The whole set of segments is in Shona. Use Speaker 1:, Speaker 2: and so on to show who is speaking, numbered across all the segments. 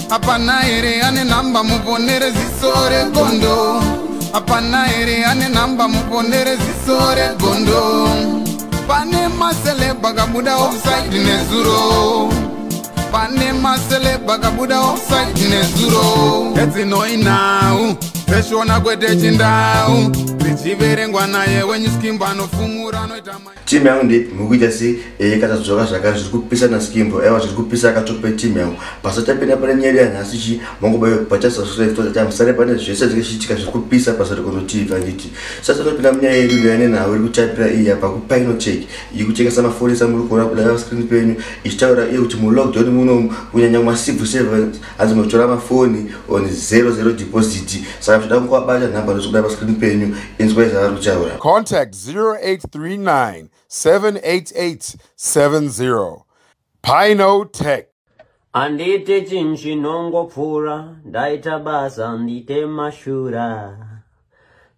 Speaker 1: Hapana here ane nhamba muponere ziso regondo? Hapana here ane nhamba muponere ziso regondo? Pane maceleb akabuda offside nezuro. Pane maceleb akabuda offside nezuro. Edzinoi nhau dzeshona kwete chindau dzichiverengwa naye wenyu Skimbo anofumura anoita.
Speaker 2: Timu yangu ndi mukuita sei? Katadzoka zvakare, zviri kupisa naSkimbo. Aiwa, zviri kupisa akatope timu yangu. Pasatapinda pane nyaya yanhasi chi mangobayo pachasubscribe totati musare pane zvese zvinenge zvichiitika zviri kupisa paSarekondo TV. Handiti sasatopinda munyaya yedu yane nhau iri kutapira iyi yabva kuPinotech iri kutengesa mafoni samuri kuona kuda pascreen penyu, ichitaura iye kuti mulockdown munomu, kunyanya kumacivil servants, hanzi muchitora mafoni on 00 deposit. Saka zvoda kungovabata nhamba ndozokuda pascreen penyu. Inzwai zvavari kutaura.
Speaker 3: Contact 0839 788 70. Pino Tech.
Speaker 4: Handite chinhu chinongopfuura, ndaita basa ndite mashura.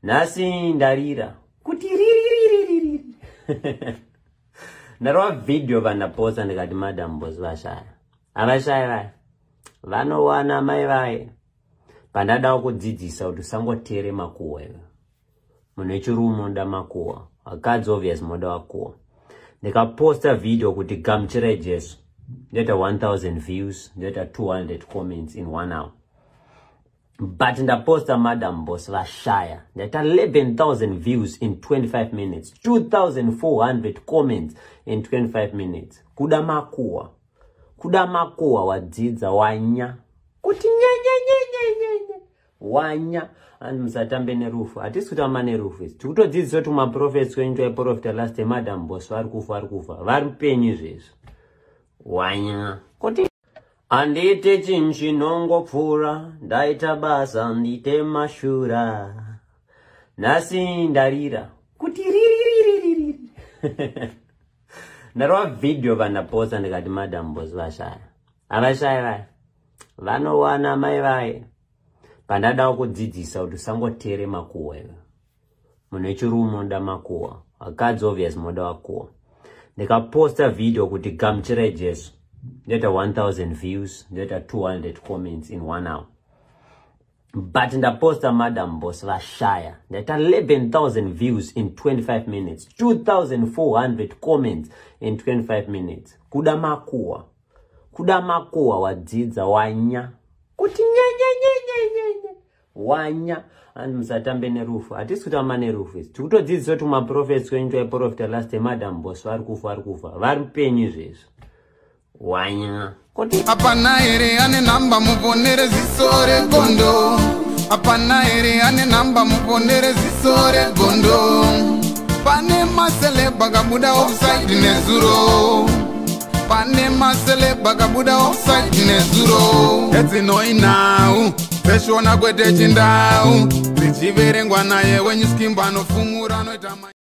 Speaker 4: Nhasi ndarira kuti ririririri. Ndarova vhidhiyo vandaposta ndikati Madam Boss vashaya. Havashaya vaya, vanowana mai vaye. Pandadawo kudzidzisa kuti usangotere makuhwa iwe. Munhu wechirume unoda makuhwa, vakadzi obvious moda vakuhwa. Ndikaposta vhidhiyo kuti gamuchirai Jesu, ndoita 1000 views, ndoita 200 comments in one hour. But ndaposta Madam Boss vashaya, ndaita 11,000 views in 25 minutes, 2400 comments in 25 minutes. Kuda makuhwa, kuda makuhwa, wadzidza wanya kuti nyenyenyenyenyenye wanya. Anzi musatambe nerufu. Hatisi kutamba nerufu isi, tikutodzidzisa kuti kumaprophets kwenyu twaiprofita last, Madam Boss vari kufa, vari kufa, vari mupenyu izvezvi. Wanya kuti handite chinhu chinongopfuura, ndaita basa ndite mashura. Nhasi ndarira kuti ririririri. Ndarova vhidhiyo vandaposta ndikati Madam Boss vashaya. Havashaya vaya, vanowana mai vaye. Pandadawo kudzidzisa kuti usangotere makuhwa iwe. Munhu wechirume unoda makuhwa, vakadzi obvious moda vakuhwa. Ndikaposta vhidhiyo kuti gamuchirai Jesu, ndoita 1000 views, ndoita 200 comments in one hour. But ndaposta Madam Boss vashaya, ndaita 11,000 views in 25 minutes, 2400 comments in 25 minutes. Kuda makuhwa, kuda makuhwa, wadzidza wanya kuti nyenyenyenyenyenye wanya. Anzi musatambe nerufu. Hatisi kutamba nerufu isi, tikutodzidzisa kuti kumaprophets kwenyu twaiprofita last, Madam Boss vari kufa, vari kufa, vari mupenyu izvezvi. Wanya kuti
Speaker 1: Hapana here ane nhamba muponere ziso regondo? Hapana here ane nhamba muponere ziso regondo? Pane maceleb akabuda offside nezuro. Pane maceleb akabuda offside nezuro. Edzinoi nhau dzeshona kwete chindau dzichiverengwa naye wenyu Skimbo anofumura anoita.